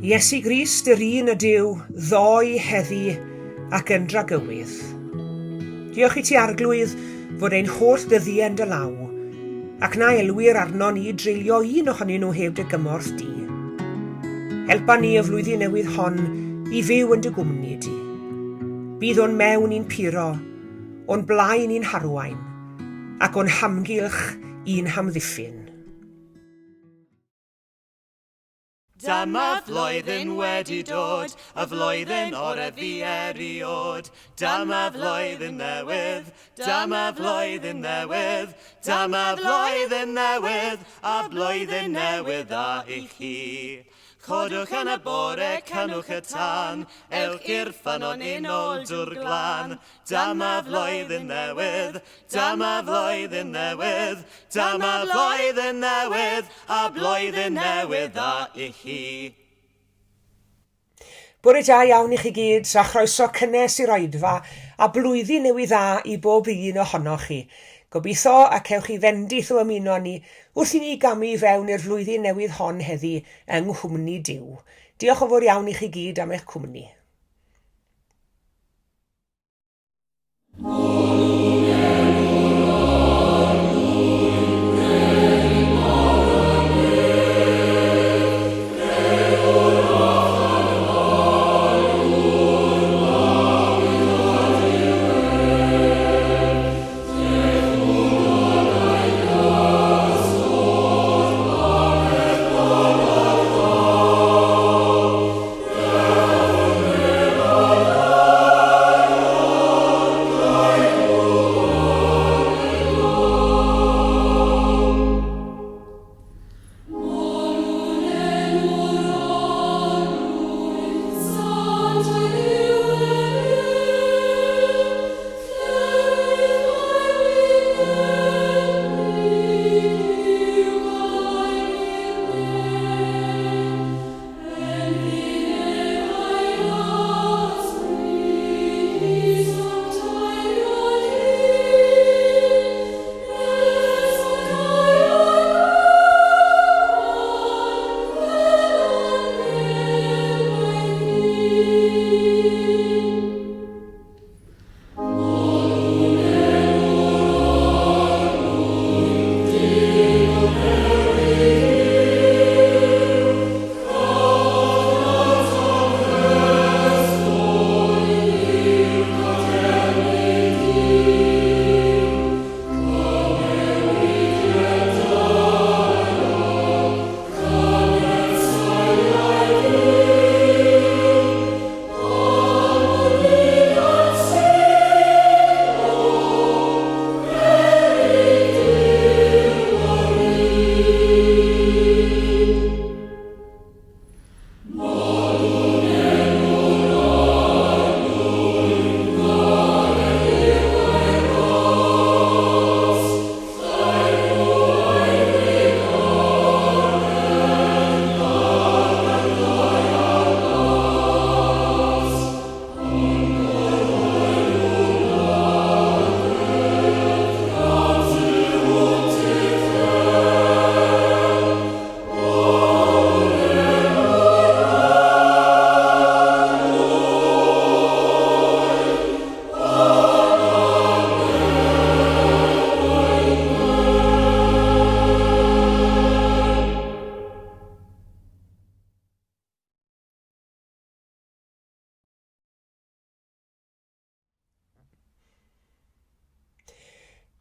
Iesu Grist yr un ydyw, ddoe, heddi, ac yn dragywydd. Diolch i ti Arglwydd fod ein holl ddyddiau yn dy law, ac na elwir arnon ni dreulio un ohonyn nhw heb dy gymorth di. Helpa ni y flwyddyn newydd hon i fyw yn dy gwmni di. Bydd o'n mewn i'n puro, o'n blaen i'n harwain, ac o'n hamgylch i'n hamddiffyn. Dyma flwyddyn wedi dod, y flwyddyn orau fu eriod. Dyma flwyddyn newydd, dyma flwyddyn newydd, dyma flwyddyn newydd, a blwyddyn newydd dda i chi. Codwch yn y bore, cynnwch y tân, ewch i'r ffynnon i nôl dŵr glân. Dyma flwyddyn newydd, dyma flwyddyn newydd, dyma flwyddyn newydd, a blwyddyn newydd dda i chi. Bore da iawn i chi gyd, a chroeso cynnes i'r oedfa, a blwyddyn newydd dda i bob un ohonoch chi. Gobeithio y cewch chi fendith o ymuno â ni wrth i ni gamu i fewn i'r flwyddyn newydd hon heddi yng nghwmni Duw. Diolch yn fawr iawn i chi gyd am eich cwmni.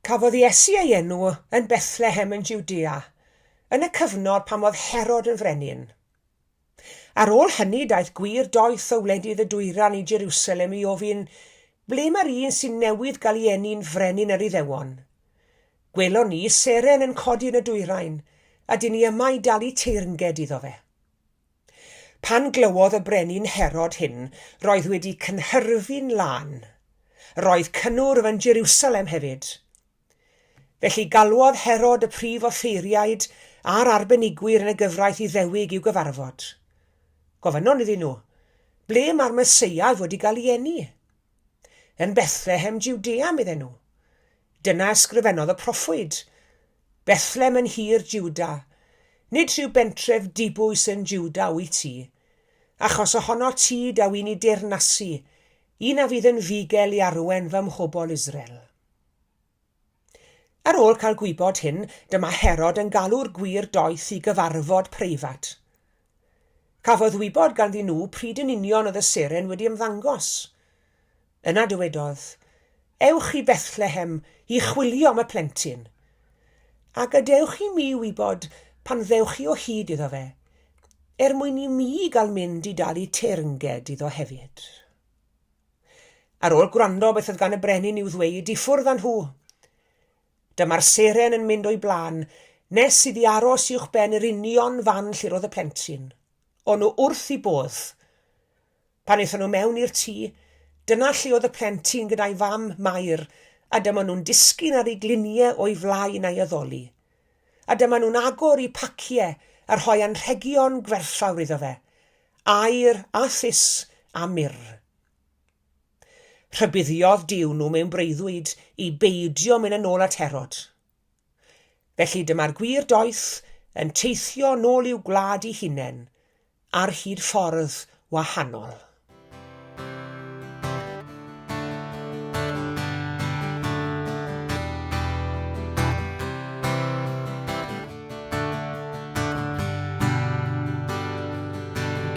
Cafodd Iesu ei enw yn Bethlehem yn Jwdea, yn y cyfnod pan oedd Herod yn frenin. Ar ôl hynny daeth gwir doeth o wledydd y dwyrain i Jerusalem i ofyn, Ble mae'r un sy'n newydd gael ei eni'n frenin yr Iddewon? Gwelon ni seren yn codi yn y dwyrain, a dyn ni yma i dalu teyrnged iddo fe. Pan glywodd y brenin Herod hyn, roedd wedi cynhyrfu'n lân. Roedd cynnwrf yn Jerusalem hefyd. Felly galwodd Herod y prif offeiriaid a'r arbenigwyr yn y gyfraith Iddewig i'w gyfarfod. Gofynnon iddyn nhw, Ble mae'r Meseia i fod i gael ei eni? Yn Bethlehem, Jwdea, medden nhw. Dyna ysgrifennodd y proffwyd, Bethlem yn nhir Jwda, nid rhyw bentref dibwys yn Jwda wyt ti. Achos ohono ti daw un i deyrnasu, un a fydd yn fugel i arwen fy mhobl Israel. Ar ôl cael gwybod hyn, dyma Herod yn galw'r gwir doeth i gyfarfod preifat. Cafodd wybod ganddyn nhw pryd yn union oedd y seren wedi ymddangos. Yna dywedodd, Ewch i Bethlehem i chwilio am y plentyn, a gadewch i mi wybod pan ddewch chi o hyd iddo fe, er mwyn i mi gael mynd i dalu teyrnged iddo hefyd. Ar ôl gwrando beth oedd gan y brenin i'w ddweud, i ffwrdd â nhw. Dyma'r seren yn mynd o'i blaen, nes iddi aros uwchben yr union fan lle roedd y plentyn. O'n nhw wrth i bodd. Pan aethon nhw mewn i'r tŷ, dyna lle oedd y plentyn gyda'i fam, Mair, a dyma nhw'n disgyn ar eu gliniau o'i flaen a'i addoli. A dyma nhw'n agor eu paciau a rhoi anrhegion gwerthfawr iddo fe, aur a thus a myrr. Rhybuddiodd Duw nhw mewn breuddwyd i beidio mynd yn ôl at Herod. Felly dyma'r gwir doeth yn teithio nôl i'w gwlad i hunain, ar hyd ffordd wahanol.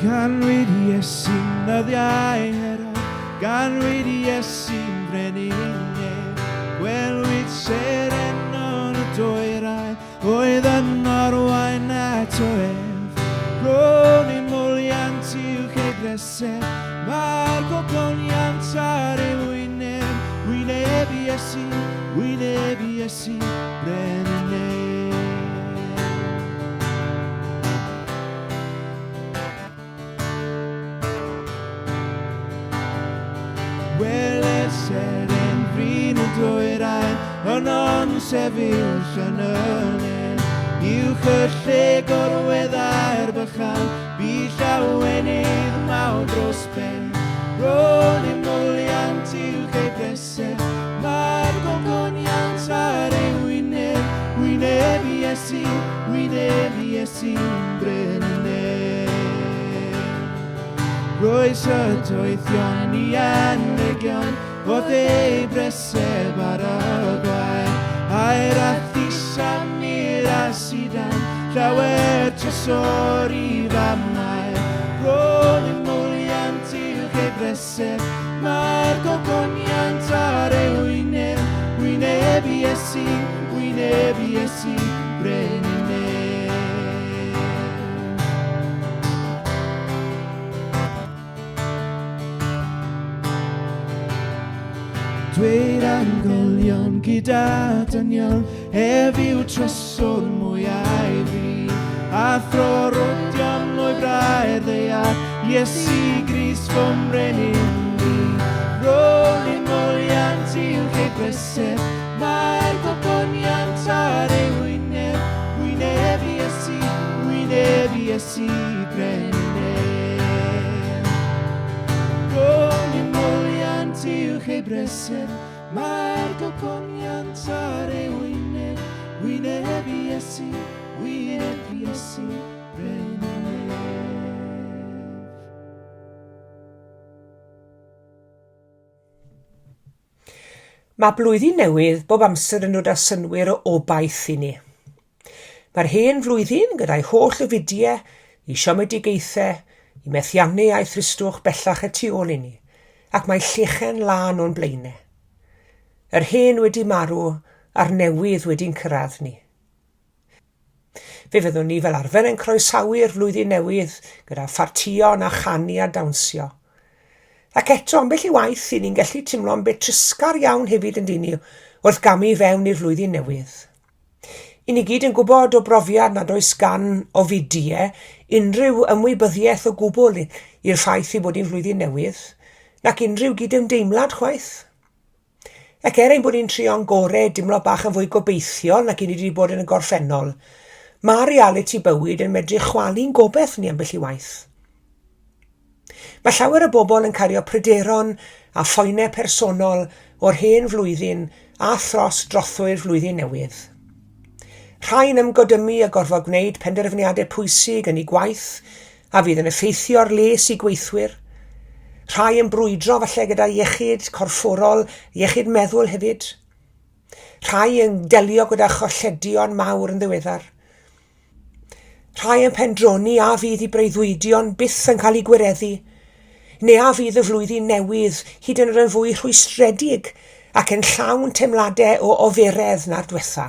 Ganwyd Iesu'n nyddiau Herod, ganwyd Iesu'n frenin nef. Gwelwyd seren yn y dwyrain, oedd yn arwain ato ef. Rhwn i moliant uwch ei breseb, mae'r gogoniant ar ei wyneb. Wyneb Iesu, wyneb Iesu, brenin nef. Wele seren brin y dwyrain, yno'n sefyll yn y nen. Uwch y lle gorweddai'r bychan, bu llawenydd mawr dros ben. Rôn i'm moliant uwch ei breseb, mae'r gogoniant ar ei wyneb, wyneb Iesu, wyneb Iesu, brenin y nef. Rhoes y doethion i anrhegion Wrth ei breseb ar y gwair, Aur a thus a mur a sidan, Llawer trysor i famau. Rhôn i moliant uwch ei breseb, Mae'r gogoniant ar ei wyneb, Wyneb Iesu, wyneb Iesu, brenin nef. Dweud angolion gyda dynion, ef yw trysor mwyaf i fi. A throrodion lwybrau'r ddaear, Iesu Grist fy mrenin i. Rhwn i moliant uwch ei breseb, mae'r gogoniant ar ei wyneb, wyneb Iesu, wyneb Iesu, brenin nef. Rhwng y moliant uwch ei breseb, mae'r gogoniant ar ei wyneb, wyneb Iesu, wyneb Iesu, brenin nef. Mae blwyddyn newydd bob amser yn dod â synnwyr o obaith i ni. Mae'r hen flwyddyn, gyda'i holl ofidiau, ei siomedigaethau, ei methiannau a'i thristwch bellach y tu ôl i ni, ac mae llechen lân o'n blaenau. Yr hen wedi marw a'r newydd wedi'n cyrraedd ni. Fe fyddwn ni fel arfer yn croesawu'r flwyddyn newydd gyda phartïon a chanu a dawnsio. Ac eto, ambell i waith, i ni'n gallu teimlo'n betrusgar iawn hefyd yn dyn ni wrth gamu i fewn i'r flwyddyn newydd. I ni gyd yn gwybod o brofiad nad oes gan ofidie unrhyw ymwybyddiaeth o gwbl i'r ffaith ei bod hi'n flwyddyn newydd, nac unrhyw gydymdeimlad chwaith. Ac er ein bod ni'n trio'n gore i dimlo bach yn fwy gobeithiol nag i ni wedi bod yn y gorffennol, mae realiti bywyd yn medru chwalu'n gobeith ni ambell i waith. Mae llawer o bobl yn cario pryderon a phoenau personol o'r hen flwyddyn a thros drothwy'r flwyddyn newydd. Rhai'n ymgodymu a gorfod gwneud penderfyniadau pwysig yn eu gwaith. a fydd yn effeithio ar les i gweithwyr. Rhai yn brwydro falle gyda iechyd corfforol, iechyd meddwl hefyd. Rhai yn delio gyda cholledion mawr yn ddiweddar. Rhai yn pendroni a fydd i breuddwydion byth yn cael eu gwireddu, neu a fydd y flwyddyn newydd hyd yn oed yn fwy rhwystredig ac yn llawn teimladau o oferedd na'r diwetha.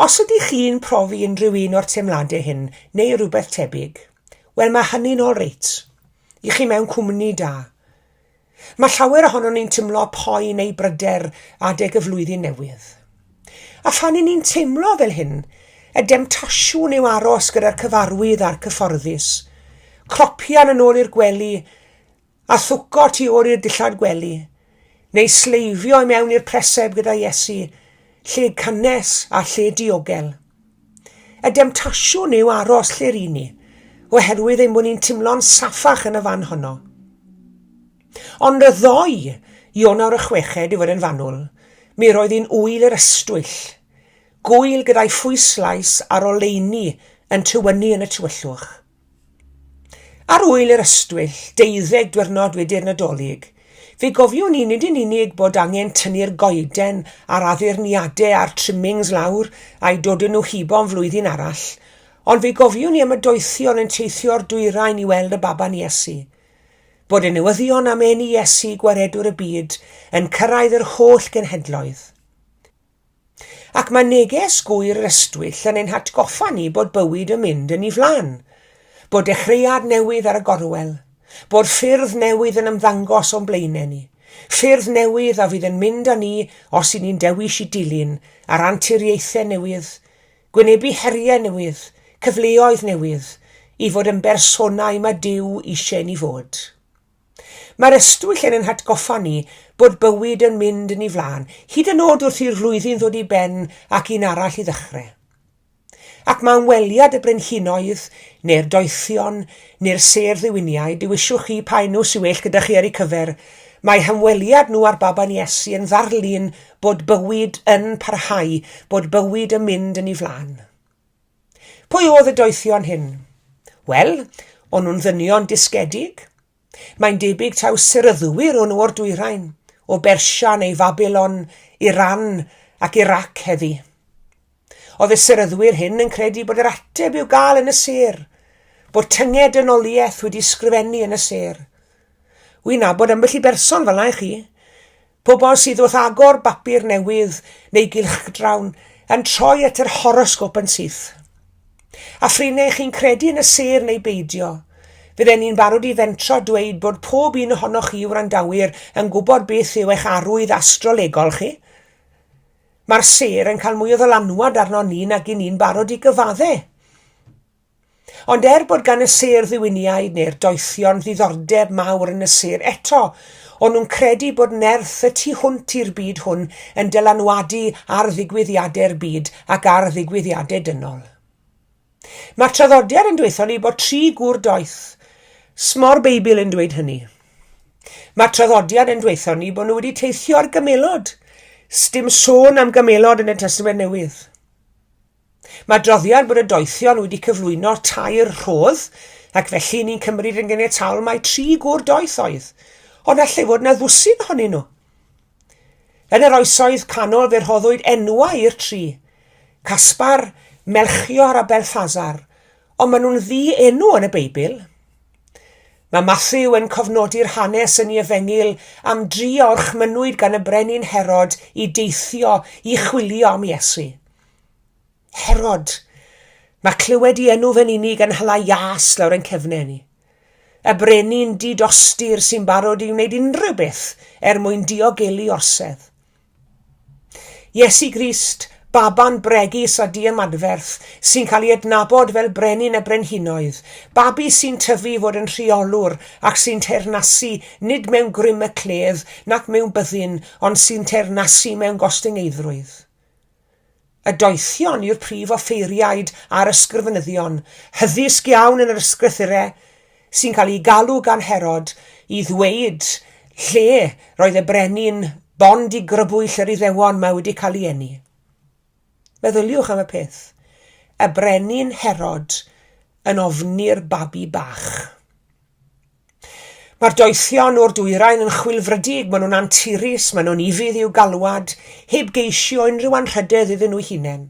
Os ydych chi'n profi unrhyw un o'r teimladau hyn neu rhywbeth tebyg, wel mae hynny'n olreit. I chi mewn cwmni da. Mae llawer ohonon ni'n timlo poen neu bryder adeg y flwyddyn newydd. A phan i ni'n teimlo fel hyn, y demtasiwn yw aros gyda'r cyfarwydd a'r cyfforddus, cropian yn ôl i'r gwely A thwco tu ôl i'r dillad gwely, neu sleifio i mewn i'r preseb gyda Iesu, lle cynnes a lle diogel. Y demtasiwn yw aros lle'r un ni, oherwydd ein bod ni'n timlo'n saffach yn y fan honno. Ond y ddoe, Ionawr y chweched i fod yn fanwl, mi roedd hi'n ŵyl yr ystwyll, gŵyl gyda'i phwyslais ar oleuni yn tywynnu yn y tywyllwch. Ar Ŵyl yr Ystwyll, deuddeg dwyrnod wedi'r Nadolig, fe gofiwn i nid yn unig bod angen tynnu'r goeden a'r addurniadau a'r trimmings lawr a'u dodyn nhw hibo am flwyddyn arall, ond fe gofiwn i am y doethion yn teithio o'r dwyrain i weld y baban Iesu. Bod y newyddion am eni Iesu, Gwaredwr y byd, yn cyrraedd yr holl genhedloedd. Ac mae neges Gŵyr yr Ystwyll yn ein hatgoffa ni bod bywyd yn mynd yn ei flaen, bod dechreuad newydd ar y gorwel, bod ffyrdd newydd yn ymddangos o'n blaenau ni, ffyrdd newydd a fydd yn mynd â ni os y'n ni'n dewis i dilyn ar anturiaethau newydd, gwynebu heriau newydd, cyfleoedd newydd, i fod yn bersonau mae Duw eisiau ni fod. Mae'r ystwyll yn ein hatgoffa ni bod bywyd yn mynd yn ei flaen, hyd yn oed wrth i'r flwyddyn ddod i ben ac un arall i ddechrau. Ac mae ymweliad y brenhinoedd, neu'r doethion, neu'r sêr ddiwiniaid, dewiswch chi pa enw sy'n well gyda chi ar eu cyfer, mae hymweliad nhw â'r baban Iesu yn ddarlun bod bywyd yn parhau, bod bywyd yn mynd yn ei flaen. Pwy oedd y doethion hyn? Wel, o'n nhw'n ddynion dysgedig. Mae'n debyg taw seryddwyr o'n nhw o'r dwyrain, o Bersia neu Fabilon, Iran ac Irac heddi. Oedd y seryddwyr hyn yn credu bod yr ateb i'w gael yn y sêr, bod tynged dynoliaeth wedi sgrifennu yn y sêr. Wy'n nabod ambell i berson fel 'na i chi. Pobl sydd wrth agor bapur newydd neu gylchgrawn yn troi at yr horosgop yn syth. A phrin eich chi'n credu yn y sêr neu beidio, fydden ni'n barod i fentro dweud bod pob un ohonoch chi wrandawyr yn gwybod beth yw eich arwydd astrolegol chi. Mae'r sêr yn cael mwy o ddylanwad arnon ni nag i ni'n barod i gyfadde. Ond er bod gan y sêr ddiwiniaid neu'r doethion ddiddordeb mawr yn y sêr eto, o'n nhw'n credu bod nerth y tu hwnt i'r byd hwn yn dylanwadu ar ddigwyddiadau'r byd ac ar ddigwyddiadau dynol. Mae'r traddodiad yn dweutho ni bod tri gŵr doeth. Smo'r Beibl yn dweud hynny. Mae'r traddodiad yn dweutho ni bod nhw wedi teithio ar gymelod. Sdim sôn am gymelod yn y Testament Newydd. Mae adroddiad bod y doethion wedi cyflwyno tair rhodd, ac felly ni'n cymryd yn ganiataol mai tri gŵr doeth oedd, ond allai fod yna ddwsin ohonyn nhw. Yn yr oesoedd canol fe rhoddwyd enwau i'r tri, Caspar, Melchior a Belthasar, ond maen nhw'n ddi-enw yn y Beibl. Mae Mathew yn cofnodi'r hanes yn ei Efengyl am dri a orchmynnwyd gan y brenin Herod i deithio i chwilio am Iesu. Herod. Mae clywed i enw fe'n unig yn hala ias lawr ein cefnau ni. Y brenin didostur sy'n barod i wneud unrhyw beth er mwyn diogelu orsedd. Iesu Grist, baban bregus a diamadferth, sy'n cael ei adnabod fel brenin y brenhinoedd, babi sy'n tyfu i fod yn rheolwr ac sy'n teyrnasu nid mewn grym y cledd nac mewn byddin, ond sy'n teyrnasu mewn gostyngeiddrwydd. Y doethion yw'r prif offeiriaid a'r ysgrifenyddion, hyddysg iawn yn yr ysgrythurau, sy'n cael eu galw gan Herod i ddweud lle roedd y brenin bond i grybwyll yr Iddewon mae wedi cael ei eni. Meddyliwch am y peth. Y brenin Herod yn ofni'r babi bach. Mae'r doethion o'r dwyrain yn chwilfrydig, maen nhw'n anturus, maen nhw'n ufudd i'w galwad, heb geisio unrhyw anrhydedd iddyn nhw hunain.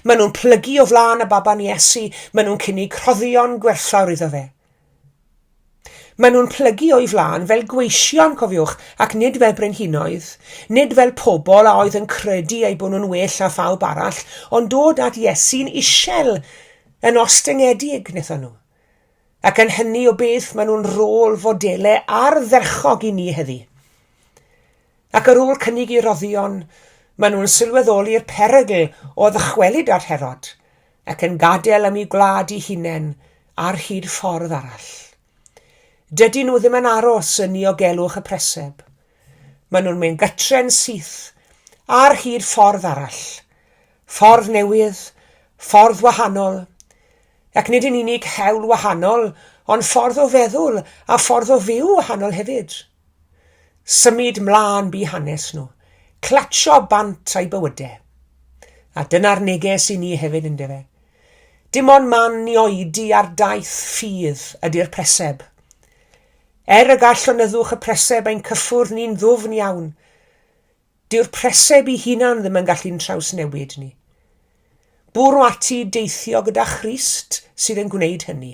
Maen nhw'n plygu o flaen y baban Iesu, maen nhw'n cynnig rhoddion gwerthfawr iddo fe. Maen nhw'n plygu o'i flaen fel gweision, cofiwch, ac nid fel brenhinoedd, nid fel pobl a oedd yn credu eu bod nhw'n well na phawb arall, ond dod at Iesu'n isel, yn ostyngedig, wnaethon nhw. Ac yn hynny o beth, maen nhw'n rôl fodele ardderchog i ni heddi. Ac ar ôl cynnig i roddion, maen nhw'n sylweddoli'r perygl o ddychwelyd at Herod, ac yn gadael am eu gwlad eu hunain ar hyd ffordd arall. Dydyn nhw ddim yn aros yn niogelwch y preseb. Maen nhw'n mynd gytre'n syth ar hyd ffordd arall. Ffordd newydd, ffordd wahanol, ac nid yn unig hewl wahanol, ond ffordd o feddwl a ffordd o fyw wahanol hefyd. Symud mlân bu hanes nhw, clatsio bant a'u bywyde. A dyna'r neges i ni hefyd yndyfe. Dim ond man i oedi ar daith ffydd ydy'r preseb. Er y gall llonyddwch y preseb ein cyffwrdd ni'n ddwfn iawn, dyw'r preseb i hunan ddim yn gallu'n trawsnewid ni. Bwrw ati i deithio gyda Christ sydd yn gwneud hynny.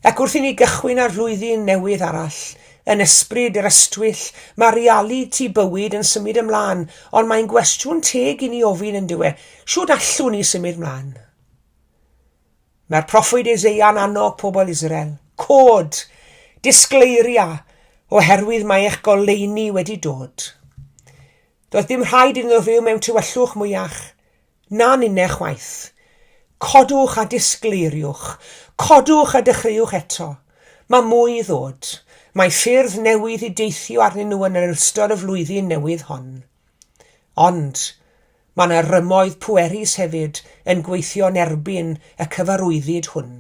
Ac wrth i ni gychwyn ar flwyddyn newydd arall, yn ysbryd yr ystwyll, mae realiti bywyd yn symud ymlaen, ond mae'n gwestiwn teg i ni ofyn yn dyw e, shwd allwn ni symud mlaen? Mae'r proffwyd Eseia'n annog pobl Israel, cod, disgleiria, oherwydd mae eich goleuni wedi dod. Doedd dim rhaid iddyn nhw fyw mewn tywyllwch mwyach, Na ninne chwaith. Codwch a disgleiriwch. Codwch a dechreuwch eto. Mae mwy i ddod. Mae ffyrdd newydd i deithio arnyn nhw yn yr ystod y flwyddyn newydd hon. Ond, mae yna rymoedd pwerus hefyd yn gweithio yn erbyn y cyfarwyddyd hwn.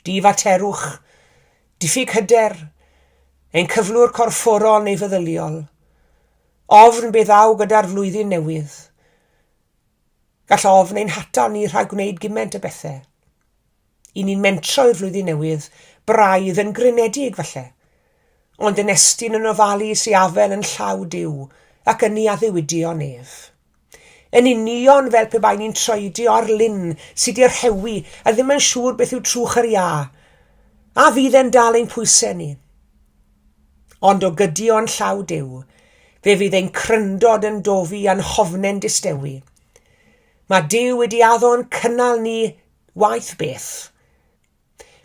Difaterwch, diffyg hyder, ein cyflwr corfforol neu feddyliol, ofn be ddaw gyda'r flwyddyn newydd, Gall ofn ein hatal ni rhag gwneud gymaint o bethe. I ni'n mentro i'r flwyddyn newydd, braidd yn grynedig falle, ond yn estyn yn ofalus i afael yn llaw Duw ac yn ei addewidion ef. Yn union fel pe bai ni'n troedio ar lyn sy 'di rhewi a ddim yn siŵr beth yw trwch yr iâ. A fydd e'n dal ein pwysau ni? Ond o gydio yn llaw Duw, fe fydd ein cryndod yn dofi a'n hofne'n distewi. Mae Duw wedi addo'n cynnal ni waeth beth.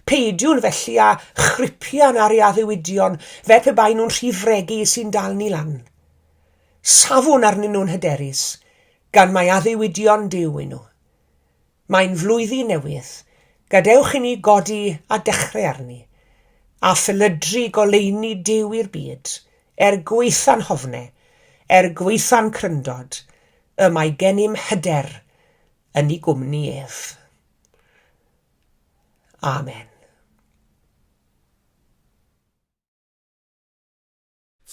Peidiwn felly â chripian ar ei addewidion fel pe bai nhw'n rhy fregus i'n dal ni lan. Safwn arnyn nhw'n hyderus, gan mai addewidion Duw y'n nhw. Mae'n flwyddyn newydd, gadewch i ni godi a dechrau arni, a phelydru goleuni Duw i'r byd, er gwaetha'n hofne, er gwaetha'n cryndod, y mae gennym hyder yn ei gwmni ef. Amen.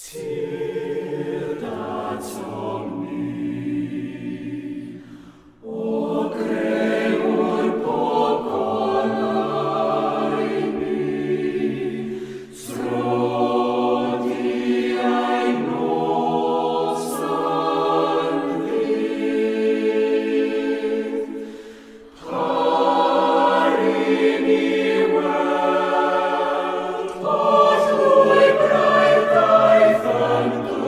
Tyrd atom ni, o Grëwr pob goleuni, tro di ein nos yn ddydd. Par i ni weld holl lwybrau'r daith yn glir.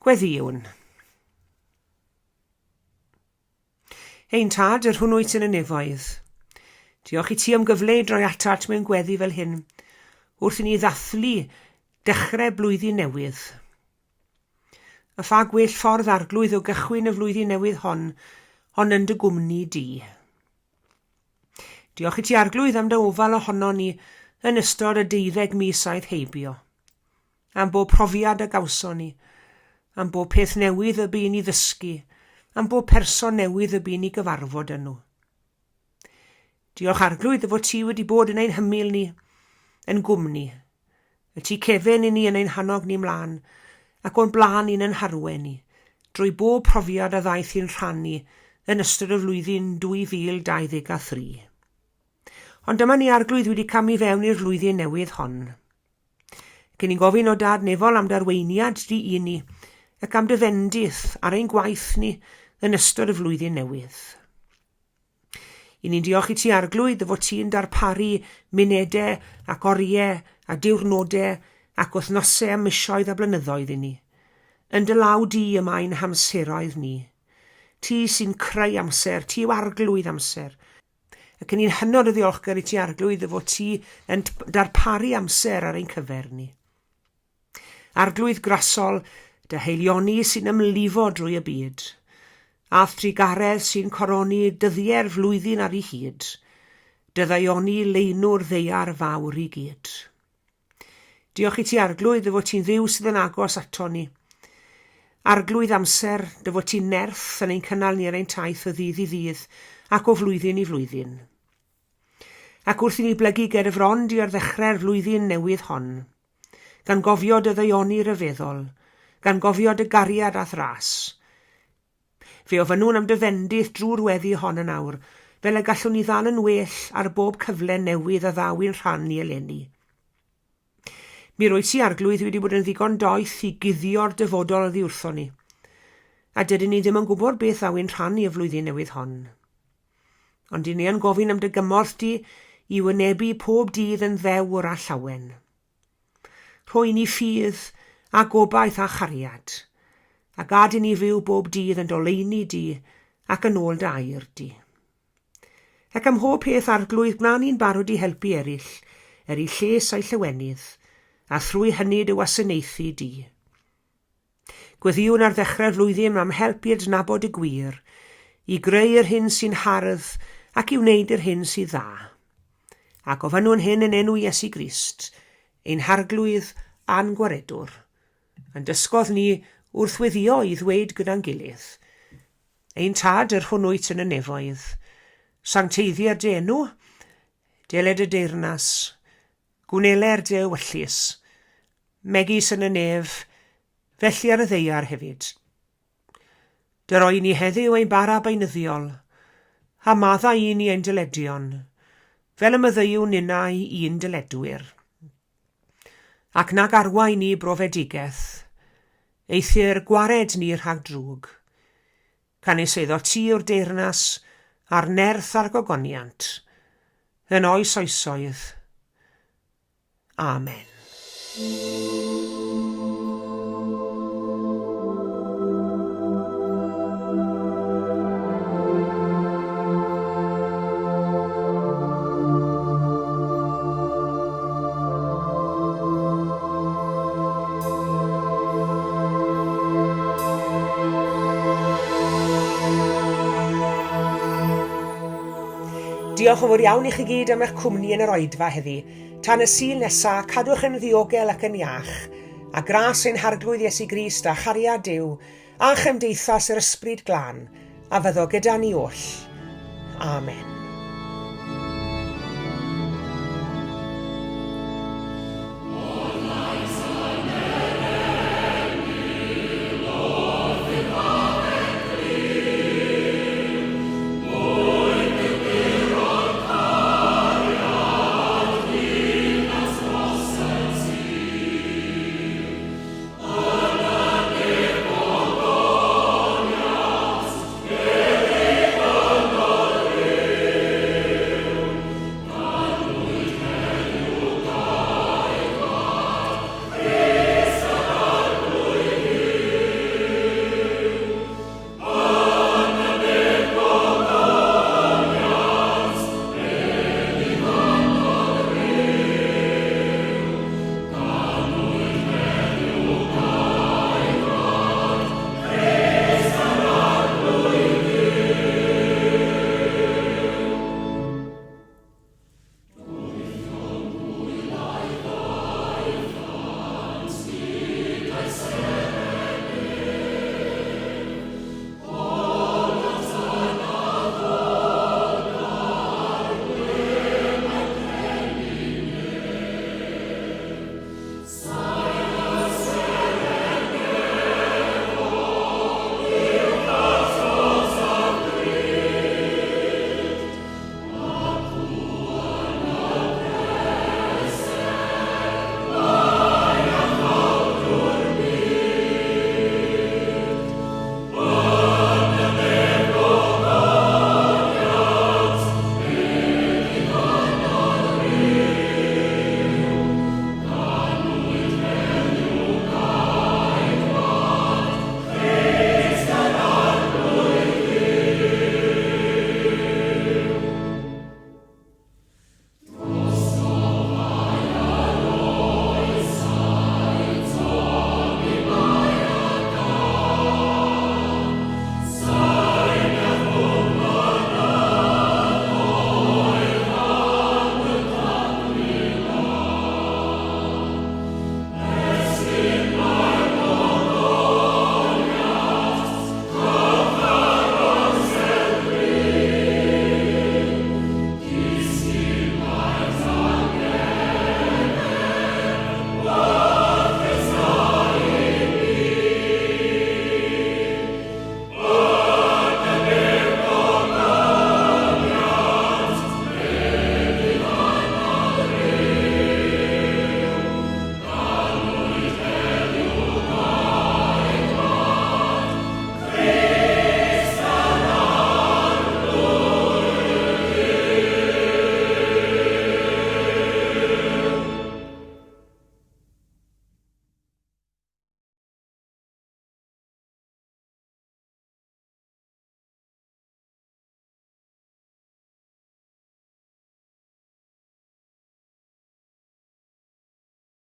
Gweddïwn. Ein Tad, yr hwn wyt yn y nefoedd. Diolch i ti am gyfle i droi atat mewn gweddi fel hyn, wrth i ni ddathlu dechrau blwyddyn newydd. A pha gwell ffordd arglwydd o gychwyn y flwyddyn newydd hon, ond yn dy gwmni di. Diolch i ti arglwydd am dy ofal ohono ni yn ystod y deuddeg mis aeth heibio. Am bob profiad a gawson ni, am bob peth newydd y bu ni ddysgu, am bob person newydd y bu ni gyfarfod â nhw. Diolch Arglwydd dy fod ti wedi bod yn ein hymyl ni, yn gwmni. Y tu cefen i ni yn ein hannog ni mlaen, ac o'n blaen ni'n yn harwen ni, drwy bob profiad a ddaeth i'n rhan ni yn ystod y flwyddyn 2023. Ond dyma ni Arglwydd wedi camu fewn i'r flwyddyn newydd hon. Ac ni'n gofyn o Dad Nefol am darweiniad di i ni ac am dy fendith ar ein gwaith ni yn ystod y flwyddyn newydd. I ni'n diolch i ti Arglwydd dy fod ti'n darparu munedau ac oriau a diwrnodau ac wythnosau a misoedd a blynyddoedd i ni. Yn dy law di y mae'n hamseroedd ni. Ti sy'n creu amser, ti yw Arglwydd amser. Ac yn ni'n hynod o ddiolchgar i ti Arglwydd dy fod ti yn darparu amser ar ein cyfer ni. Arglwydd grasol, dy haelioni sy'n ymlifo drwy y byd, a'th drugaredd sy'n coroni dyddiau'r flwyddyn ar ei hyd, dy ddaioni leinw'r ddaear fawr i gyd. Diolch i ti, Arglwydd, dy fod ti'n Dduw sydd yn agos ato ni. Arglwydd amser, dy fod ti'n nerth yn ein cynnal ni ar ein taith o ddydd i ddydd ac o flwyddyn i flwyddyn. Ac wrth i ni blygu ger y fron di ar ddechrau'r flwyddyn newydd hon, gan gofio dy ddaioni ryfeddol, gan gofio dy gariad a'th ras, Fe ofynnwn am dy fendith drwy'r weddi hon yn awr, fel y gallwn ni ddal yn well ar bob cyfle newydd a ddaw i'n rhan ni eleni. Mi rwyt ti, Arglwydd, wedi bod yn ddigon doeth i guddio'r dyfodol oddi wrthon ni, a dydyn ni ddim yn gwybod beth ddaw i'n rhan ni y flwyddyn newydd hon. Ond i ni yn gofyn am dy gymorth di i wynebu pob dydd yn ddewr a llawen. Rho i ni ffydd a gobaith a chariad, a gad i ni fyw bob dydd yn d'oleuni di ac yn ôl dy air di. Ac ym mhob peth, Arglwydd, gwna ni'n barod i helpu eraill, er eu lles a'u llawenydd, a thrwy hynny dy wasanaethu di. Gweddïwn ar ddechrau'r flwyddyn am help i adnabod y gwir, i greu yr hyn sy'n hardd ac i wneud yr hyn sydd dda. A gofynnwn hyn yn enw Iesu Grist, ein Harglwydd a'n Gwaredwr, a'n dysgodd ni wrth weddïo i ddweud gyda'n gilydd, Ein Tad, yr hwn wyt yn y nefoedd, sancteiddier dy enw, deled y deyrnas, Gwneler dy ewyllys, megis yn y nef, felly ar y ddaear hefyd. Dyroi ni heddiw ein bara beunyddiol, a maddau i ni ein dyledion, fel y maddeuwn ninnau i'n dyledwyr. Ac nag arwain ni brofedigaeth, eithr gwared ni rhag drwg. Canys eiddo ti yw'r deyrnas, a'r nerth a'r gogoniant, yn oes oesoedd. Amen. Diolch yn fawr iawn i chi gyd am eich cwmni yn yr oedfa heddi. Tan y Sul nesa, cadwch yn ddiogel ac yn iach. A gras ein Harglwydd Iesu Grist a chariad Duw a chymdeithas yr Ysbryd Glân a fyddo gyda ni oll. Amen.